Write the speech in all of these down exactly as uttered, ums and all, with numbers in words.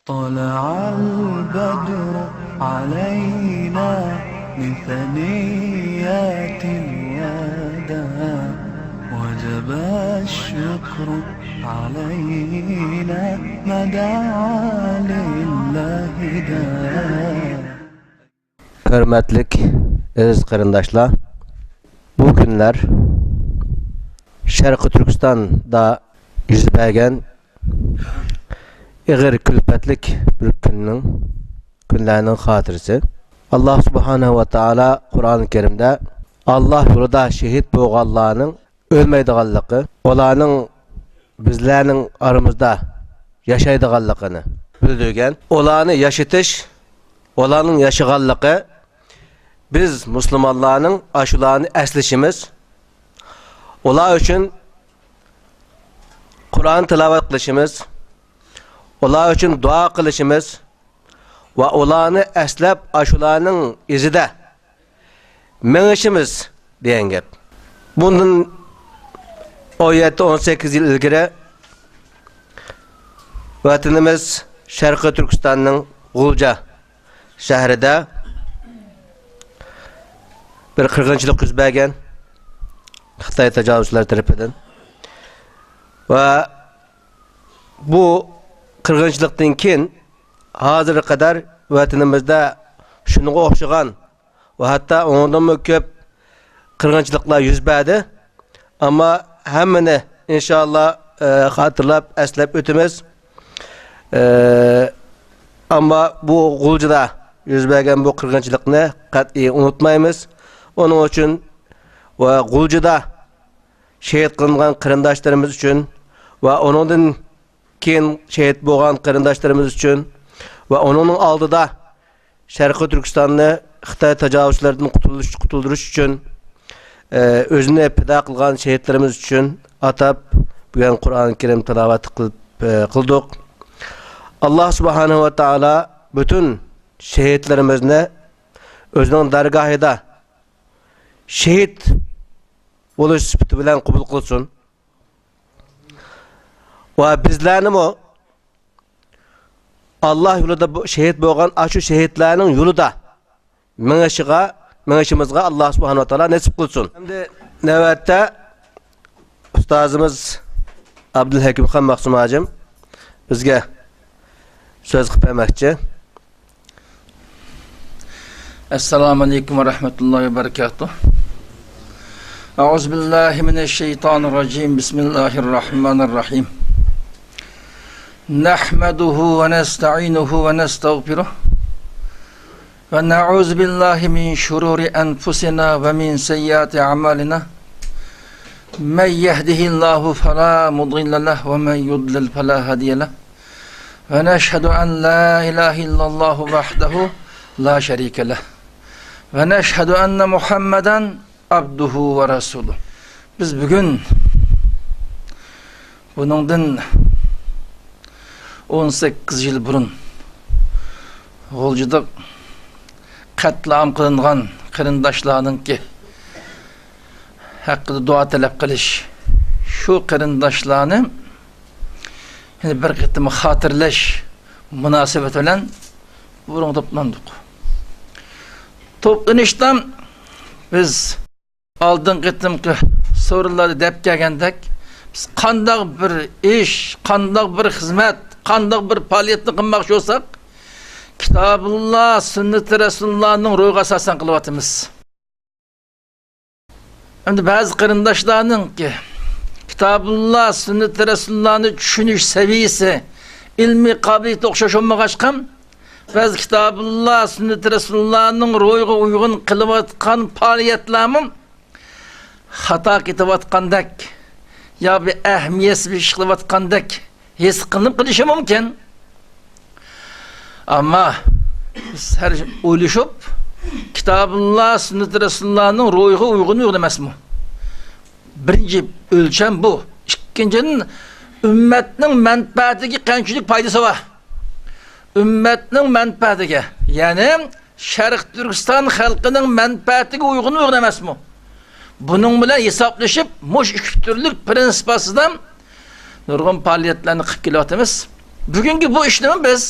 طلع البدر علينا من ثنيات الوداع، وجب الشكر علينا ما دعا لله داع. ھۆرمەتلىك ئەزىز قېرىنداشلار، بۇ كۈنلەر شەرقىي تۈركىستاندا يۈز بەرگەن ئېغىر كۈلپەتلىك بىر كۈننىڭ، كۈنلەرنىڭ خاتىرىسى. ئاللا سۇبھانەھۇ ۋە تائالا قۇرئان كەرىمدە ئاللا يولىدا شېھىت بولغانلارنىڭ ئۆلمەيدىغانلىقى، ئۇلارنىڭ بىزلەرنىڭ ئارىمىزدا ياشايدىغانلىقىنى بىلدۈرگەن. ئۇلارنى ياشىتىش، ئۇلارنىڭ ياشىغانلىقى، بىز مۇسۇلمانلارنىڭ ئاشۇلارنى ئەسلىشىمىز، ئۇلار ئۈچۈن قۇرئان تىلاۋەت قىلىشىمىز، ئۇلار ئۈچۈن دۇئا قىلىشىمىز، ۋە ئۇلارنى ئەسلەپ، ئاشۇلارنىڭ ئىزىدا مېڭىشىمىز دېگەن گەپ. بۇندىن ئون يەتتە، ئون سەككىز يىل ئىلگىرى ۋەتىنىمىز شەرقىي تۈركىستاننىڭ غۇلجا شەھىرىدە بىر قىرغىنچىلىق يۈز بەرگەن خىتاي تاجاۋۇزچىلار تەرىپىدىن. ۋە بۇ قىرغىنچىلىقتىن كېيىن ھازىرغا قەدەر ۋەتىنىمىزدە شۇنىڭغا ئوخشىغان ۋە ھەتتا ئۇنىڭدىنمۇ كۆپ قىرغىنچىلىقلار يۈز بەردى. ئەمما ھەممىنى ئىنشائاللا، ئە، خاتىرىلەپ، ئەسلەپ ئۆتىمىز. ئە، ئەمما بۇ غۇلجىدا يۈز بەرگەن بۇ قىرغىنچىلىقنى قەتئىي ئۇنتۇمايمىز. ئۇنىڭ ئۈچۈن ۋە غۇلجىدا شېھىت قىلىنغان قېرىنداشلىرىمىز ئۈچۈن ۋە ئۇنىڭدىن كېيىن شېھىت بولغان قېرىنداشلىرىمىز ئۈچۈن ۋە ئۇنىڭنىڭ ئالدىدا شەرقىي تۈركىستاننى خىتاي تاجاۋۇزچىلىرىدىن قۇتۇلۇش، قۇتۇلدۇرۇش ئۈچۈن، ئە، ئۆزىنى پىدا قىلغان شېھىتلىرىمىز ئۈچۈن ئاتاپ بۈگۈن قۇرئان كەرىم تىلاۋەت قىلىپ، ئە، قىلدۇق. ئاللا سۇبھانەھۇ ۋە تائالا پۈتۈن شېھىتلىرىمىزنى ئۆزىنىڭ دەرگاھىدا شېھىت بولۇش سۈپىتى بىلەن قوبۇل قىلسۇن. ۋە بىزلەرنىمۇ ئاللا يولىدا بۇ شېھىت بولغان ئاشۇ شېھىتلەرنىڭ يولىدا مېڭىشىغا، مېڭىشىمىزغا ئاللا سۇبھانەھۇ ۋە تائالا نېسىپ قىلسۇن. ئەمدى نۆۋەتتە ئۇستازىمىز ئابدۇلھەكىمخان مەخسۇم ھاجىم بىزگە سۆز قىلىپ بەرمەكچى. السلام عليكم ورحمة الله وبركاته. أعوذ بالله من الشيطان الرجيم. بسم الله الرحمن الرحيم. نحمده ونستعينه ونستغفره، ونعوذ بالله من شرور أنفسنا ومن سيئات أعمالنا. من يهده الله فلا مضل له، ومن يضلل فلا هادي له. ونشهد أن لا إله إلا الله وحده لا شريك له، ونشهد أن محمدا عبده ورسوله. بىز بۈگۈن بۇنىڭدىن ئون سەككىز يىل بۇرۇن غۇلجىدا قەتلىئام قىلىنغان قېرىنداشلارنىڭكى ھەققىدە دۇئا تەلەپ قىلىش، شۇ قېرىنداشلارنى يەنە بىر قېتىم خاتىرىلەش مۇناسىۋىتى بىلەن بۇرۇن توپلاندۇق. توپلىنىشتا بىز ئالدىنقى قېتىمقى سورۇنلاردا دەپ كەلگەندەك، بىز قانداق بىر ئىش، قانداق بىر خىزمەت، قانداق بىر پائالىيەتنى قىلماقچى بولساق، كىتابۇللا، سۈننىتى رەسۇلۇللانىڭ روھىغا ئاساسەن قىلىۋاتىمىز. ئەمدى بەزى قېرىنداشلارنىڭكى كىتابۇللا، سۈننىتى رەسۇلۇللانى چۈشىنىش سەۋىيىسى، ئىلمىي قابىلىيىتى ئوخشاش بولمىغاچقا، بەزى كىتابۇللا، سۈننىتى رەسۇلۇللانىڭ روھىغا ئۇيغۇن قىلىۋاتقان پائالىيەتلەرمۇ خاتا كېتىۋاتقاندەك يا بىر ئەھمىيەتسىز بىر ئىش قىلىۋاتقاندەك ھېس قىلىنىپ قېلىشى مۇمكىن. ئەمما بىز ھەر ئويلىشىپ، كىتابۇللا، سۈننىتى رەسۇلۇللانىڭ روھىغا ئۇيغۇنمۇ، ئۇيغۇن ئەمەسمۇ؟ بىرىنچى ئۆلچەم بۇ. ئىككىنچىدىن، ئۈممەتنىڭ مەنپەئەتىگە قانچىلىك پايدىسى بار؟ ئۈممەتنىڭ مەنپەئەتىگە، يەنى شەرقىي تۈركىستان خەلقىنىڭ مەنپەئەتىگە ئۇيغۇنمۇ، ئۇيغۇن ئەمەسمۇ؟ بۇنىڭ بىلەن ھېسابلىشىپ، مۇشۇ ئۈچ تۈرلۈك پىرىنسىپ ئاستىدا نۇرغۇن پائالىيەتلەرنى قىلىپ كېلىۋاتىمىز. بۈگۈنكى بۇ ئىشنىمۇ بىز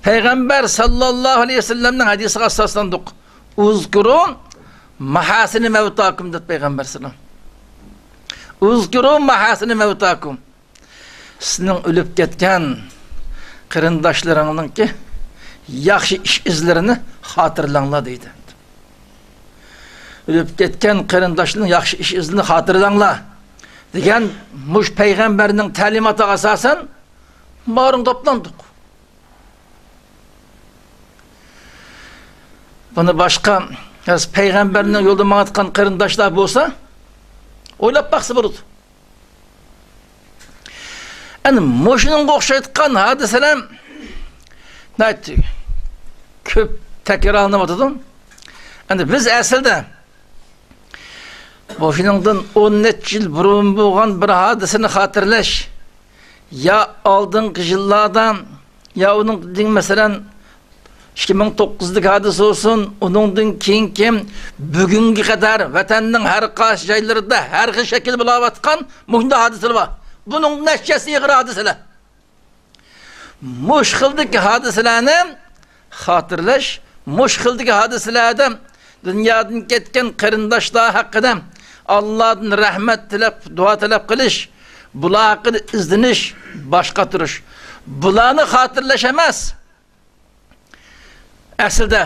پەيغەمبەر ساللاللاھۇ ئەلەيھى ۋەسەللەمنىڭ ھەدىسىگە ئاساسلاندۇق. ئۇزكۇرۇ ماھاسىنە مەۋتاكۇم دەپ پەيغەمبەر ساللام. ئۇزكۇرۇ ماھاسىنە مەۋتاكۇم. سىزنىڭ ئۆلۈپ كەتكەن قېرىنداشلىرىڭنىڭكى ياخشى ئىش ئىزلىرىنى خاتىرىلەڭلار دەيدۇ. ئۆلۈپ كەتكەن قېرىنداشلىرىنىڭ ياخشى ئىش ئىزلىرىنى خاتىرىلەڭلار دېگەن مۇش پەيغەمبەرنىڭ تەلىماتىغا ئاساسەن مارىڭ توپلاندۇق. بۇنى باشقا پەيغەمبەرنىڭ يولىدا ماڭىدىغان قېرىنداشلار بولسا ئويلاپ باقسا بولىدۇ. ئەنە مۇشۇنىڭغا ئوخشايدىغان ھادىسىلەر ناھايىتى كۆپ تەكرارلىنىۋاتىدۇ. ئەنە بىز ئەسلىدە مۇشۇنىڭدىن ئون نەچچە يىل بۇرۇن بولغان بىر ھادىسىنى خاتىرىلەش، يا ئالدىنقى يىللاردا يا ئۇنىڭدىن، مەسىلەن، ئىككى مىڭ توققۇزدىكى ھادىسە بولسۇن، ئۇنىڭدىن كېيىنكى بۈگۈنگە قەدەر ۋەتەننىڭ ھەر قايسى جايلىرىدا ھەر خىل شەكىل بولاۋاتقان مۇشۇنداق ھادىسىلەر بار. بۇنىڭ نەچچىسى ئېغىر ھادىسىلەر. مۇشۇ خىلدىكى ھادىسىلەرنى خاتىرىلەش، مۇشۇ خىلدىكى ھادىسىلەردە دۇنيادىن كەتكەن قېرىنداشلار ھەققىدە ئاللادىن رەھمەت تىلەپ، دۇئا تەلەپ قىلىش، بۇلار ھەققىدە ئىزدىنىش، باش قاتۇرۇش. بۇلارنى خاتىرىلەش ئەمەس. ئەسلىدە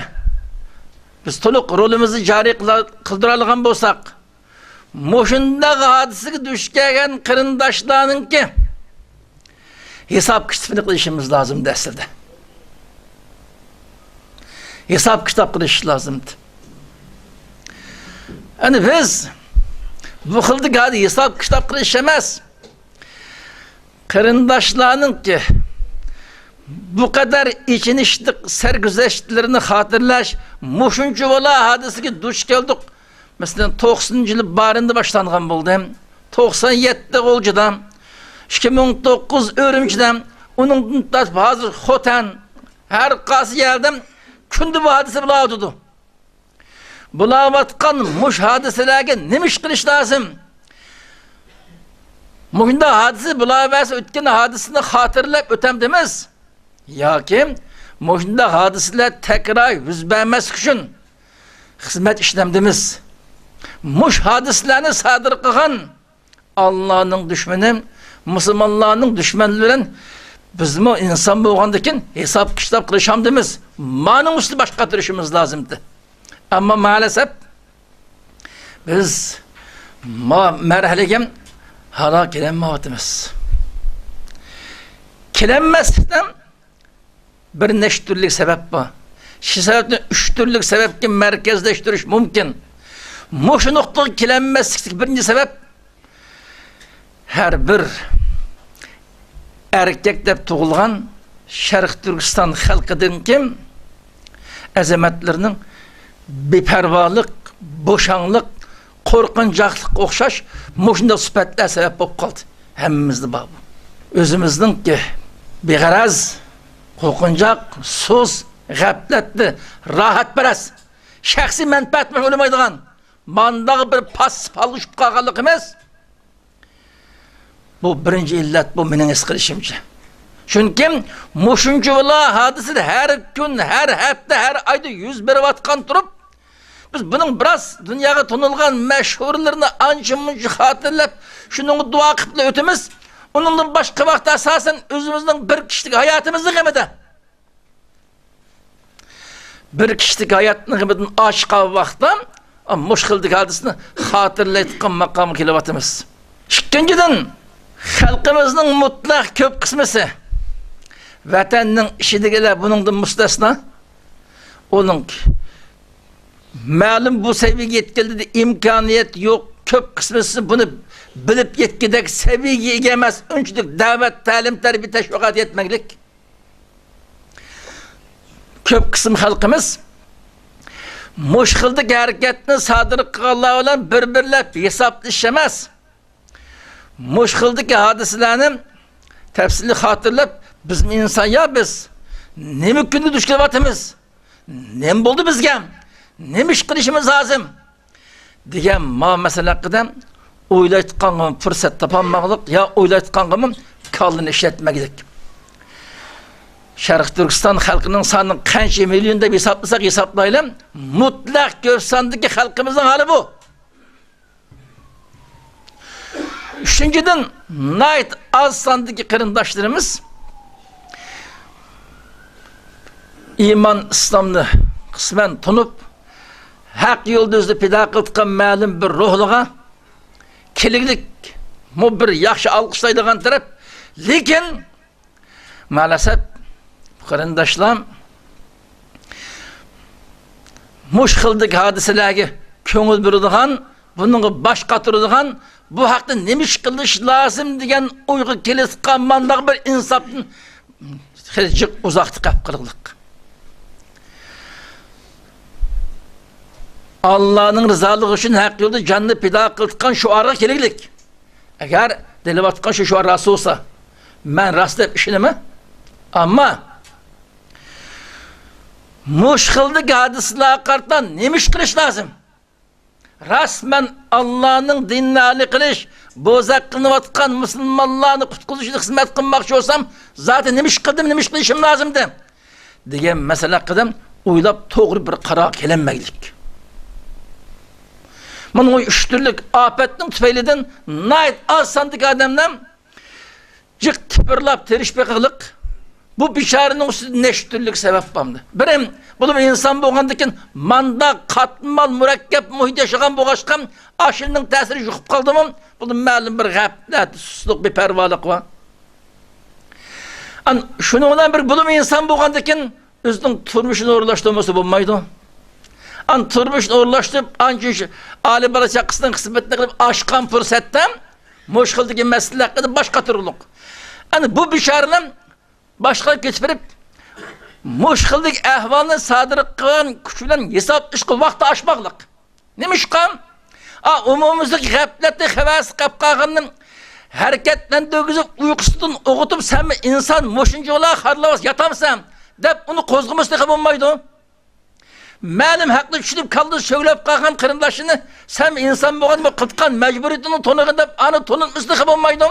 بىز تولۇق رولىمىزنى جارى قىلا-، قىلدۇرالىغان بولساق، مۇشۇنداق ھادىسىگە دۇچ كەلگەن قېرىنداشلارنىڭكى ھېساب كىتابىنى قىلىشىمىز لازىمدى ئەسلىدە. ھېساب كىتاب قىلىش لازىمدى. ئەنە بىز بۇ خىلدىكى ھېساب كىتاب قىلىش ئەمەس، قېرىنداشلارنىڭكى بۇ قەدەر ئېچىنىشلىق سەرگۈزەشتلىرىنى خاتىرىلەش، مۇشۇنچە بالا ھادىسىگە دۇچ كەلدۇق. مەسىلەن، توقسىنىنچى يىلى بارىندا باشلانغان بولدى. توقسان يەتتە غۇلجىدا، ئىككى مىڭ توققۇز ئۈرۈمچىدە، ئۇنىڭدىن تارتىپ ھازىر خوتەن، ھەر قايسى يەردە كۈندە بۇ ھادىسە بولاۋاتىدۇ. بولاۋاتقان مۇش ھادىسىلەرگە نېمە ئىش قىلىش لازىم؟ مۇشۇنداق ھادىسە بولاۋەرسە، ئۆتكەن ھادىسىنى خاتىرىلەپ ئۆتەمدىمىز؟ ياكى مۇشۇنداق ھادىسىلەر تەكرار يۈز بەرمەسلىك ئۈچۈن خىزمەت ئىشلەمدىمىز؟ مۇش ھادىسىلەرنى سادىر قىلغان ئاللانىڭ دۈشمىنى، مۇسۇلمانلارنىڭ دۈشمەنلىرى بىلەن بىزمۇ ئىنسان بولغاندىكىن ھېساب كىتاب قىلىشامدىمىز؟ مانىڭ ئۈستىدە باش قاتۇرۇشىمىز لازىمدى. ئەمما مائەلەسەپ بىز ما مەرھەلىگە ھالا كېلەلمەيۋاتىمىز. كېلەلمەسلىكنىڭ بىر نەچچە تۈرلۈك سەۋەب بار. شۇ سەۋەبتىن ئۈچ تۈرلۈك سەۋەبكە مەركەزلەشتۈرۈش مۇمكىن. مۇشۇ نۇقتىغا كېلەلمەسلىكتىكى بىرىنچى سەۋەب، ھەر بىر ئەركەك دەپ تۇغۇلغان شەرقىي تۈركىستان خەلقىدىنكى ئەزىمەتلىرىنىڭ بىپەرۋالىق، بوشاڭلىق، قورقۇنچاقلىققا ئوخشاش مۇشۇنداق سۈپەتلەر سەۋەب بولۇپ قالدى. ھەممىمىزدە بار بۇ. ئۆزىمىزنىڭكى بىغەرەز، قورقۇنچاق، سۇس، غەپلەتلىك، راھەتپەرەس، شەخسىي مەنپەئەتنى ئويلىمايدىغان، مانداق بىر پاسسىپ ھالغا چۈشۈپ قالغانلىقىمىز، بۇ بىرىنچى ئىللەت، بۇ مېنىڭ ھېس قىلىشىمچە. چۈنكى مۇشۇنچە بالا ھادىسە ھەر كۈن، ھەر ھەپتە، ھەر ئايدا يۈز بېرىۋاتقان تۇرۇپ، بىز بۇنىڭ بىراز دۇنياغا تونۇلغان مەشھۇرلىرىنى ئانچە-مۇنچە خاتىرىلەپ، شۇنىڭغا دۇئا قىلىپلا ئۆتىمىز. ئۇنىڭدىن باشقا ۋاقىتتا ئاساسەن ئۆزىمىزنىڭ بىر كىشىلىك ھاياتىمىزنىڭ غېمىدە. بىر كىشىلىك ھاياتنىڭ غېمىدىن ئاچىققان ۋاقىتتا مۇشۇ خىلدىكى ھادىسىنى خاتىرىلەيدىغان ماقامغا كېلىۋاتىمىز. ئىككىنچىدىن، خەلقىمىزنىڭ مۇتلەق كۆپ قىسمىسى، ۋەتەننىڭ ئىچىدىكىلەر بۇنىڭدىن مۇستەسنا، ئۇنىڭ مەلۇم بۇ سەۋىيەگە يەتكىلى ئىمكانىيەت يوق، كۆپ قىسمىسى بۇنى بىلىپ يەتكۈدەك سەۋىيەگە ئىگە ئەمەس، ئۇنچىلىك دەۋەت، تەلىم، تەربىيە، تەشۋىقات يەتمەكلىك. كۆپ قىسىم خەلقىمىز مۇشۇ خىلدىكى ھەرىكەتنى سادىر قىلغانلار بىلەن بىر-بىرلەپ ھېسابلىشىش ئەمەس، مۇشۇ خىلدىكى ھادىسىلەرنى تەپسىلىي خاتىرىلەپ، بىزمۇ ئىنسان يا بىز، نېمە كۈنگە دۇچ كېلىۋاتىمىز، نېمە بولدى بىزگە، نېمە ئىش قىلىشىمىز لازىم دېگەن ما مەسىلە ھەققىدە ئويلايدىغانغىمۇ پۇرسەت تاپالمىغانلىق يا ئويلايدىغانغىمۇ كاللىنى ئىشلەتمىگەنلىك. شەرقىي تۈركىستان خەلقىنىڭ سانى قانچە مىليون دەپ ھېسابلىساق ھېسابلايلى، مۇتلەق كۆپ ساندىكى خەلقىمىزنىڭ ھالى بۇ. ئۈچىنچىدىن، ناھايىتى ئاز ساندىكى قېرىنداشلىرىمىز ئىمان ئىسلامنى قىسمەن تونۇپ، ھەق يولدا ئۆزىنى پىدا قىلىۋاتقان مەلۇم بىر روھلىغا كېلىگلىك، بۇ بىر ياخشى ئالقىشلايدىغان تەرەپ. لېكىن مائەلەسەپ، قېرىنداشلار، مۇشۇ خىلدىكى ھادىسىلەرگە كۆڭۈل بۆلىدىغان، بۇنىڭغا باش قاتۇرىدىغان، بۇ ھەقتە نېمە ئىش قىلىش لازىم دېگەن ئويغا كېلىۋاتقان مانداق بىر ئىنساپتىن خېلى جىق ئۇزاقتا قېلىپ قالغۇلۇق. ئاللانىڭ رىزالىقى ئۈچۈن ھەق يولدا جاننى پىدا قىلىدىغان شوئارغا كېلىگلىك. ئەگەر دېيىلىۋاتقان شۇ شوئار راست بولسا، مەن راست دەپ ئىشىنىمەن. ئەمما مۇشۇ خىلدىكى ھادىسىلەرگە قارىتا نېمە ئىش قىلىش لازىم؟ راست مەن ئاللانىڭ دىنىنى ئالىي قىلىش، بوزەك قىلىنىۋاتقان مۇسۇلمانلارنى قۇتقۇزۇشىدا خىزمەت قىلماقچى بولسام، زادى نېمە ئىش قىلدىم، نېمە ئىش قىلىشىم لازىمدى؟ دېگەن مەسىلە ھەققىدە ئويلاپ، توغرا بىر قارارغا كېلەلمەيلىك. مانا بۇ ئۈچ تۈرلۈك ئاپەتنىڭ تۈپەيلىدىن ناھايىتى ئاز ساندىكى ئادەملەر جىق تىپىرلاپ تىرىشىپ بېقىغلىق. بۇ بىچارىنىڭ ئۈستىدە نەچچە تۈرلۈك سەۋەب بارمىدى. بىرى، بۇلار ئىنسان بولغاندىكىن مانداق قاتمال مۇرەككەپ مۇھىتتا ياشىغان بولغاچقا، ئاشۇنىڭ تەسىرى يۇقۇپ قالدىمۇ، بۇلار مەلۇم بىر غەپلەت، سۇسلۇق، بىپەرۋالىق بار. ئان شۇنىڭ بىلەن بىر بولۇم ئىنسان بولغاندىكىن ئۆزىنىڭ تۇرمۇشىنى ئورۇنلاشتۇرمىسا بولمايدۇ. ئان تۇرمۇشىنى ئورۇنلاشتۇرۇپ، ئانچە ئالىي بالا چاقىسىنىڭ خىزمىتىنى قىلىپ ئاشقان پۇرسەتتە مۇشۇ خىلدىكى مەسىلىلەر ھەققىدە باش قاتۇرغۇلۇق. ئەنە بۇ بىچارىلەر باشقا كېتىپ بېرىپ، مۇشۇ خىلدىكى ئەھۋالنى سادىر قىلغان كۈچ بىلەن ھېسابلىشىشقا ۋاقتى ئاشماقلىق. نېمىشقا؟ ئا، ئومۇميۈزلۈك غەپلەتتە خەۋەرسىز قېلىپ قالغاننى ھەرىكەتلەندۈرگۈزۈپ، ئۇيقۇسىدىن ئويغىتىپ، سەنمۇ ئىنسان مۇشۇنچىۋالا خارلاپ ياتامسەن دەپ ئۇنى قوزغىمىسا تېخى بولمايدۇ. مەلۇم ھەقنى چۈشىنىپ، كاللىسى سۆگىلەپ قالغان قېرىنداشىنى سەن ئىنسان بولغان بۇ قىلىدىغان مەجبۇرىيىتىنى تونۇغىن دەپ ئانى تونۇتمىسا تېخى بولمايدۇ.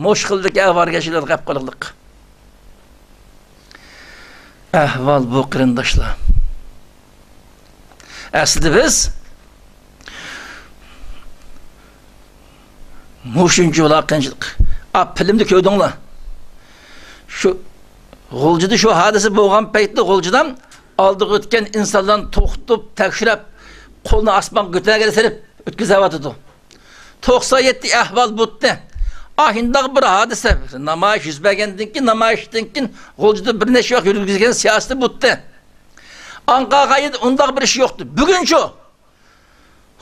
مۇشۇ خىلدىكى ئاۋارىگەرچىلىككە قېلىپ قالغۇلۇق. ئەھۋال بۇ، قېرىنداشلار. ئەسلىدە بىز مۇشۇنچە بۇلار قىيىنچىلىق. ئا، فىلىمدا كۆردۈڭلار. شۇ غۇلجىدا شۇ ھادىسە بولغان پەيتتە غۇلجىدا ئالدىغا ئۆتكەن ئىنسانلارنى توختىتىپ، تەكشۈرۈپ، قولىنى ئاسمانغا كۆتۈرگەن سېلىپ ئۆتكۈزۈۋاتىدۇ. توقسان يەتتە ئەھۋال بۇتتى. ئاھىنداغ بىر ھادىسە، نامايىش يۈز بەرگەندىن كېيىن، نامايىشتىن كېيىن غۇلجىدا بىر نەچچە ۋاقىت يۈرگۈزگەن سىياسىتى بۇتتى. ئاڭقا قايىدا ئۇنداق بىر ئىش يوقتى. بۈگۈنچۇ؟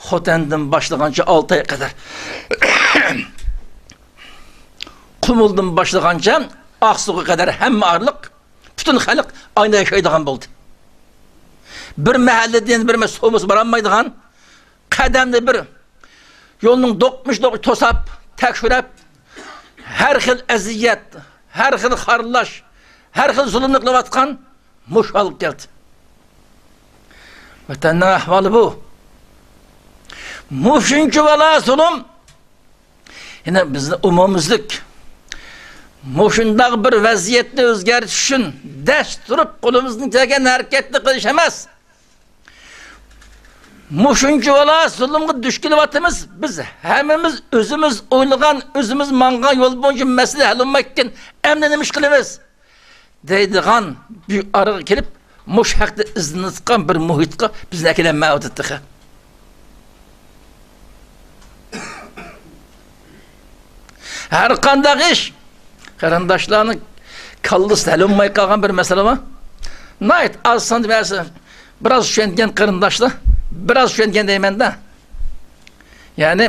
خوتەندىن باشلىغانچە ئالتايغا قەدەر، قۇمۇلدىن باشلىغانچە ئاقسۇغا قەدەر ھەممە ئارىلىق، پۈتۈن خەلق ئايدا ياشايدىغان بولدى. بىر مەھەللىدىن بىر مە-، سومۇس بارالمايدىغان، قەدەمنى بىر يولنىڭ دوقمۇش-دوقمۇش توساپ، تەكشۈرۈپ، ھەر خىل ئەزىيەت، ھەر خىل خارلاش، ھەر خىل زۇلۇمنى قىلىۋاتقان مۇشۇ ھالغا كەلدى. ۋەتەننىڭ ئەھۋالى بۇ. مۇشۇنچە بالا زۇلۇم. يەنە بىزنى ئومۇميۈزلۈك مۇشۇنداق بىر ۋەزىيەتنى ئۆزگەرتىش ئۈچۈن دەس تۇرۇپ قولىمىزدىن كەلگەن ھەرىكەتنى قىلىش ئەمەس. مۇشۇنچە بالا زۇلۇمغا دۇچ كېلىۋاتىمىز. بىز ھەممىمىز ئۆزىمىز ئويلىغان، ئۆزىمىز ماڭغان يول بويىچە مەسىلە ھەل بولمايدىكەن، ئەمدى نېمە ئىش قىلىمىز؟ دەيدىغان بىر ئارىغا كېلىپ، مۇشۇ ھەقتە ئىزدىنىۋاتقان بىر مۇھىتقا بىزنى ئەكېلەلمەيۋاتىدۇ تېخى. ھەر قانداق ئىش قېرىنداشلارنىڭ كاللىسىدا ھەل بولماي قالغان بىر مەسىلە بار. ناھايىتى ئاز ساندا بەزى بىراز چۈشەنگەن قېرىنداشلار، بىراز چۈشەنگەن دەيمەن-دە. يەنى،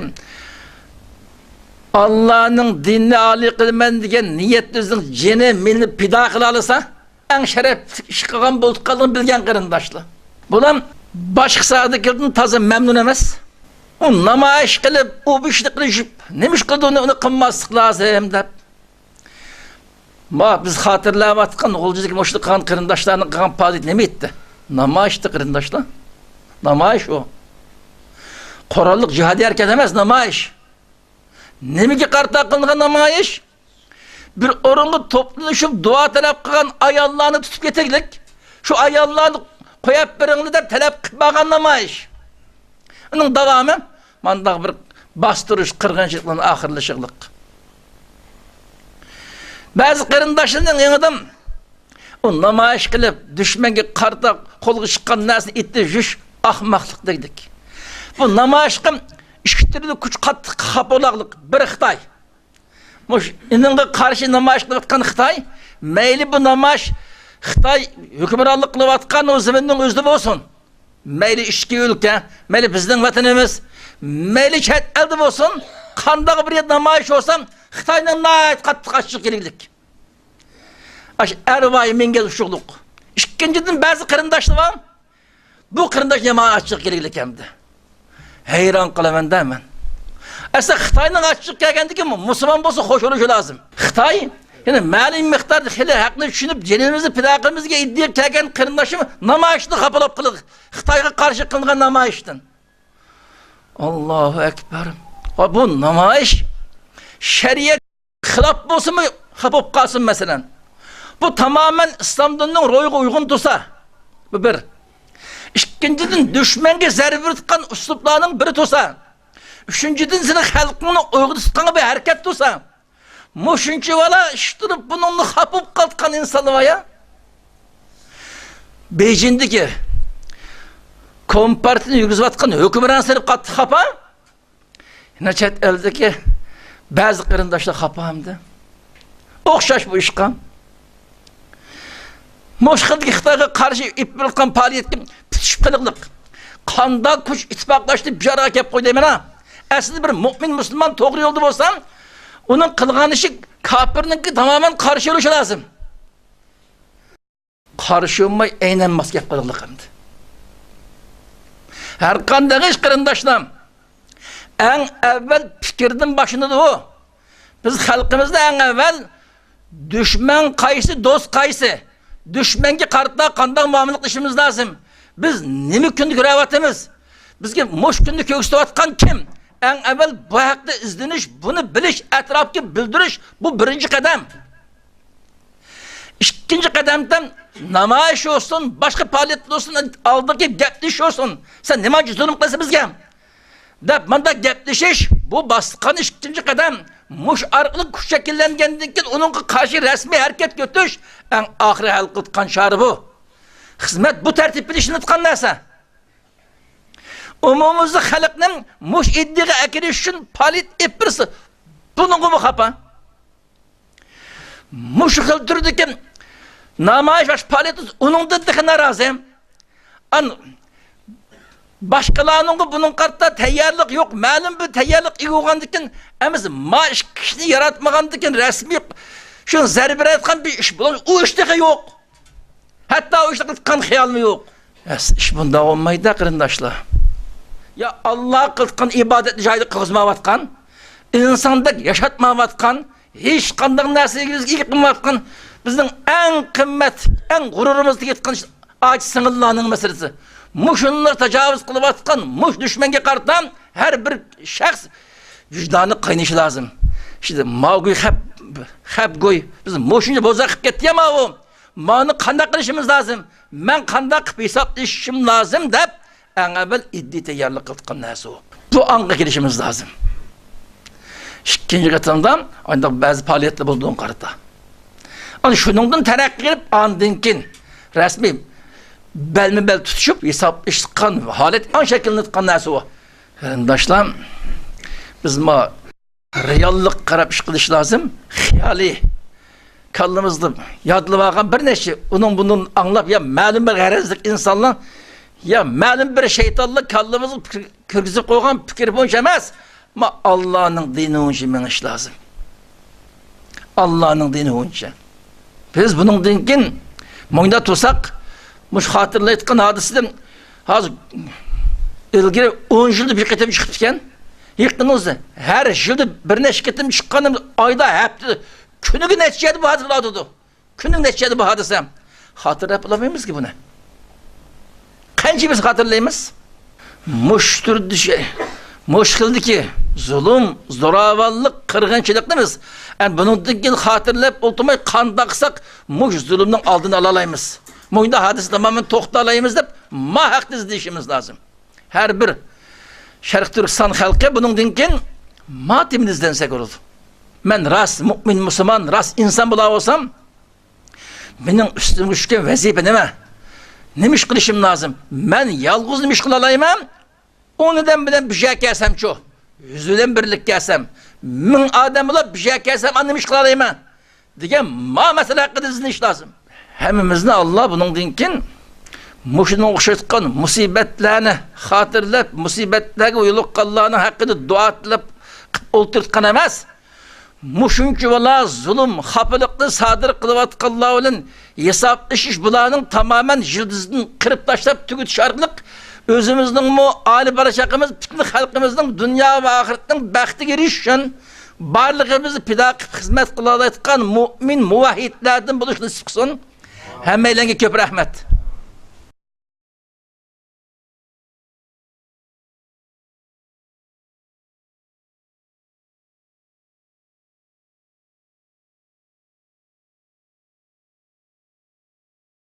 ئاللانىڭ دىنىنى ئالىي قىلىمەن دېگەن نىيەتتە ئۆزىنىڭ جېنى، مېلىنى پىدا قىلالىسا، ئەڭ شەرەپلىك ئىش قىلغان بولۇپ قالغىنىنى بىلگەن قېرىنداشلار. بۇلار باشقا ساھەدىكىلەردىن تازا مەمنۇن ئەمەس. ئۇ نامايىش قىلىپ، ئۇ بۇ ئىشنى قىلىشىپ، نېمە ئىش قىلدى ئۇنى، ئۇنى قىلماسلىق لازىم دەپ. ما، بىز خاتىرىلەۋاتقان غۇلجىدىكى مۇشۇنداق قىلغان قېرىنداشلارنىڭ قىلغان پائالىيىتى نېمە ئىدى؟ نامايىشتى، قېرىنداشلار. نامايىش ئۇ. قوراللىق جىھادىي ھەرىكەت ئەمەس نامايىش. نېمىگە قارىتا قىلىنغان نامايىش؟ بىر ئورۇنغا توپلىشىپ دۇئا تەلەپ قىلغان ئاياللارنى تۇتۇپ كېتەيلىك، شۇ ئاياللارنى قويۇپ بېرىڭلار دەپ تەلەپ قىلىپ ماڭغان نامايىش. ئۇنىڭ داۋامى مانداق بىر باستۇرۇش، قىرغىنچىلىق بىلەن ئاخىرلىشىقلىق. بەزى قېرىنداشلارنىڭ يېڭىدىن ئۇ نامايىش قىلىپ، دۈشمەنگە قارىتا قولغا چىققان نەرسىنى ئېتىپ يۈرۈش ئاخماقلىق دېگۈدەك. بۇ نامايىشقا ئىككى تۈرلۈك كۈچ قاتتىق خاپا بولاقلىق. بىر خىتاي. مۇشۇ ئېنىڭغا قارشى نامايىش قىلىۋاتقان خىتاي، مەيلى بۇ نامايىش خىتاي ھۆكۈمرانلىق قىلىۋاتقان ئۇ زېمىننىڭ ئۆزىدە بولسۇن، مەيلى ئىچكى ئۆلكە، مەيلى بىزنىڭ ۋەتىنىمىز، مەيلى چەت ئەلدە بولسۇن، قانداق بىر نامايىش بولسا، خىتاينىڭ ناھايىتى قاتتىق ئاچچىقى كېلىگلىك. ئاش ئەرۋايى مىڭگە ئۇشۇغلۇق. ئىككىنچىدىن، بەزى قېرىنداشلار بار، بۇ قېرىنداش يامان ئاچچىقى كېلىگلىك ئەمدى. ھەيران قالىمەن-دە مەن. ئەسلى خىتاينىڭ ئاچچىقى كەلگەندىكىن مۇسۇلمان بولسا خوش بولۇشى لازىم. خىتاي يەنە مەلۇم مىقداردا خېلى ھەقنى چۈشىنىپ، جېنىمىزنى پىدا قىلىمىزغا ئىدىيە كەلگەن قېرىنداشلىرىمىز نامايىشتىن خاپىلاپ قېلىدۇ. خىتايغا قارشى قىلىنغان نامايىشتىن. ئاللاھۇ ئەكبەر. ۋە بۇ نامايىش شەرىئەت خىلاپ بولسىمۇ خاپا بولۇپ قالسۇن، مەسىلەن. بۇ تامامەن ئىسلام دىنىنىڭ روھىغا ئۇيغۇن تۇرسا، بۇ بىر. ئىككىنچىدىن، دۈشمەنگە زەربە بېرىدىغان ئۇسلۇبلارنىڭ بىرى تۇرسا. ئۈچىنچىدىن، سېنىڭ خەلقىڭنى ئويغىتىدىغان بىر ھەرىكەت تۇرسا. مۇشۇنچە بالا ئىش تۇرۇپ، بۇنىڭدىن خاپا بولۇپ قالىدىغان ئىنسانلار بار يا. بېيجىڭدىكى كومپارتىيىنى يۈرگۈزۈۋاتقان ھۆكۈمران سېلىپ قاتتىق خاپا. يەنە چەت ئەلدىكى بەزى قېرىنداشلار خاپا ئەمدى. ئوخشاش بۇ ئىشقا. مۇشۇ خىلدىكى خىتايغا قارشى ئېلىپ بېرىلغان پائالىيەتكە پۈتۈشۈپ قېلىقلىق. قانداق كۈچ ئىتتىپاقلاشتى بۇ يەرگە كەپ قويدى مانا. ئەسلىدە بىر مۆمىن مۇسۇلمان توغرا يولدا بولسا، ئۇنىڭ قىلغان ئىشى كاپىرنىڭكى تامامەن قارشى بولۇشى لازىم. قارشى بولماي ئەينەن ماس گەپ قىلىقلىق ئەمدى. ھەر قانداق ئىش قېرىنداشلار، ئەڭ ئەۋۋەل پىكىردىن باشلىنىدۇ. بىز خەلقىمىزدە ئەڭ ئەۋۋەل دۈشمەن قايسى، دوست قايسى، دۈشمەنگە قارىتا قانداق مۇئامىلە قىلىشىمىز لازىم؟ بىز نېمە كۈندە كۆرۈۋاتىمىز؟ بىزگە مۇشۇ كۈندە كۆرسىتىۋاتقان كىم؟ ئەڭ ئەۋۋەل بۇ ھەقتە ئىزدىنىش، بۇنى بىلىش، ئەتراپقا بىلدۈرۈش، بۇ بىرىنچى قەدەم. ئىككىنچى قەدەمدە نامايىش بولسۇن، باشقا پائالىيەت بولسۇن، ئالدىغا كېلىپ گەپلىشىش بولسۇن. سەن نېمانچە زۇلۇم قىلىسەن بىزگە؟ دەپ مانداق گەپلىشىش، بۇ باسقان ئىككىنچى قەدەم. مۇشۇ ئارقىلىق كۈچ شەكىللەنگەندىن كېيىن ئۇنىڭغا قارشى رەسمىي ھەرىكەت كۆتۈرۈش ئەڭ ئاخىرى ھەل قىلىدىغان چارە بۇ. خىزمەت بۇ تەرتىپتە ئىشلىنىدىغان نەرسە. ئومۇميۈزلۈك خەلقنى مۇشۇ ئىدىيەگە ئەكىرىش ئۈچۈن پائالىيەت ئېلىپ بېرىلسە، بۇنىڭغىمۇ خاپا. مۇشۇ خىل تۈردىكى نامايىش، باشقا پائالىيەت ئۇنىڭدىن تېخى نارازى. ئان-، باشقىلارنىڭغا بۇنىڭغا قارىتا تەييارلىق يوق، مەلۇم بىر تەييارلىق ئىگە بولغاندىكىن، ئەمەس، ما ئىككى كىشىنى ياراتمىغاندىكىن رەسمىي شۇ زەربە بېرىدىغان بىر ئىش بولۇش، ئۇ ئىش تېخى يوق. ھەتتا ئۇ ئىشنى قىلىدىغان خىيالمۇ يوق. ئەس-، ئىش بۇنداق بولمايدۇ، قېرىنداشلار. يا ئاللا قىلىدىغان ئىبادەتنى جايىدا قىلغۇزمايۋاتقان، ئىنساندەك ياشاتمايۋاتقان، ھېچقانداق نەرسىگە ئىگە قىلمايۋاتقان، بىزنىڭ ئەڭ قىممەت، ئەڭ غۇرۇرىمىزغا يەتكەن ئاچا سىڭىللارنىڭ مەسىلىسى. مۇشۇنىلار تاجاۋۇز قىلىۋاتقان مۇشۇ دۈشمەنگە قارىتا ھەر بىر شەخس ۋىجدانى قاينىشى لازىم. ئىشتە ماۋۇ خەپ، خەپ گۇي، بىز مۇشۇنچە بوزەك قىلىپ كەتتى يا ماۋۇ. ماۋۇنى قانداق قىلىشىمىز لازىم؟ مەن قانداق قىلىپ ھېسابلىشىشىم لازىم دەپ، ئەڭ ئەۋۋەل ئىدىيە تەييارلىق قىلىدىغان نەرسە ئۇ. بۇ ئاڭغا كېلىشىمىز لازىم. ئىككىنچى قېتىمدا ئانداق بەزى پائالىيەتلەر بولىدۇ ئۇنىڭغا قارىتا. ئانا شۇنىڭدىن تەرەققىي قىلىپ، ئاندىن كېيىن رەسمىي بەلمۇ بەل تۇتۇشۇپ، ھېسابلىشىدىغان ھالەت ئاڭ شەكىللىنىدىغان نەرسە ئۇ. قېرىنداشلار، بىز ما رېئاللىققا قاراپ ئىش قىلىش لازىم. خىيالىي، كاللىمىزدا يادلىۋالغان بىر نەچچە، ئۇنىڭ بۇنىڭ ئاڭلاپ، يا مەلۇم بىر غەرەزلىك ئىنسانلار، يا مەلۇم بىر شەيتانلار كاللىمىزغا پىكىر كىرگۈزۈپ قويغان پىكىر بويىچە ئەمەس، ما ئاللانىڭ دىنى بويىچە مېڭىش لازىم. ئاللانىڭ دىنى بويىچە. بىز بۇنىڭدىن كېيىن مۇنداق تۇرساق، مۇشۇ خاتىرىلەيدىغان ھادىسىدىن ھازىر ئىلگىرى ئون يىلدا بىر قېتىم چىقىپتىكەن. يېقىنىڭىزدا ھەر يىلدا بىر نەچچە قېتىم چىققان، ئايدا، ھەپتىدە، كۈنىگە نەچچە يەردە بۇ ھادىسە بولۇۋاتىدۇ. كۈنىگە نەچچە يەردە بۇ ھادىسە. خاتىرىلەپ بولالمايمىزكى بۇنى. قانچە بىز خاتىرىلەيمىز؟ مۇشۇ تۈردە شەي-، مۇشۇ خىلدىكى زۇلۇم، زوراۋانلىق، قىرغىنچىلىقنى بىز، ئەنە، بۇنىڭدىن كېيىن خاتىرىلەپ ئولتۇرماي، قانداق قىلساق مۇشۇ زۇلۇمنىڭ ئالدىنى ئالالايمىز؟ مۇشۇنداق ھادىسە تامامەن توختىتالايمىز دەپ، ما ھەقتە ئىزدىنىشىمىز لازىم. ھەر بىر شەرقىي تۈركىستان خەلقى بۇنىڭدىن كېيىن ما تېمىدا ئىزدەنسەك بولىدۇ. مەن راست مۇئمىن، مۇسۇلمان، راست ئىنسان بولا بولسام، مېنىڭ ئۈستۈمگە چۈشكەن ۋەزىپە نېمە؟ نېمە ئىش قىلىشىم لازىم؟ مەن يالغۇز نېمە ئىش قىلالايمەن؟ ئون ئادەم بىلەن بىر يەرگە كەلسەمچۇ؟ يۈز بىلەن بىرلىككە كەلسەم، مىڭ ئادەم بولۇپ بىر يەرگە كەلسەم، ئاندىن نېمە ئىش قىلالايمەن؟ دېگەن ما مەسىلە ھەققىدە ئىزدىنىش لازىم. ھەممىمىزنى ئاللا بۇنىڭدىن كېيىن مۇشۇنىڭغا ئوخشايدىغان مۇسىبەتلەرنى خاتىرىلەپ، مۇسىبەتلەرگە يولۇققانلارنىڭ ھەققىدە دۇئا تىلەپ قىلىپ ئولتۇرتقان ئەمەس. مۇشۇنچە بالا زۇلۇم، خاپىلىقنى سادىر قىلىۋاتقانلار بىلەن ھېسابلىشىش، بۇلارنىڭ تامامەن يىلتىزىدىن قىرىپ تاشلاپ تۈگىتىش ئارقىلىق ئۆزىمىزنىڭمۇ، ئائىلە بالا-چاقىمىز، پۈتۈن خەلقىمىزنىڭ دۇنيا ۋە ئاخىرەتنىڭ بەختىگە ئېرىشىش ئۈچۈن بارلىقىمىزنى پىدا قىلىپ خىزمەت قىلالايدىغان مۇئمىن مۇۋەھھىدلەردىن بولۇش نېسىپ قىلسۇن. ھەممەيلەنگە كۆپ رەھمەت.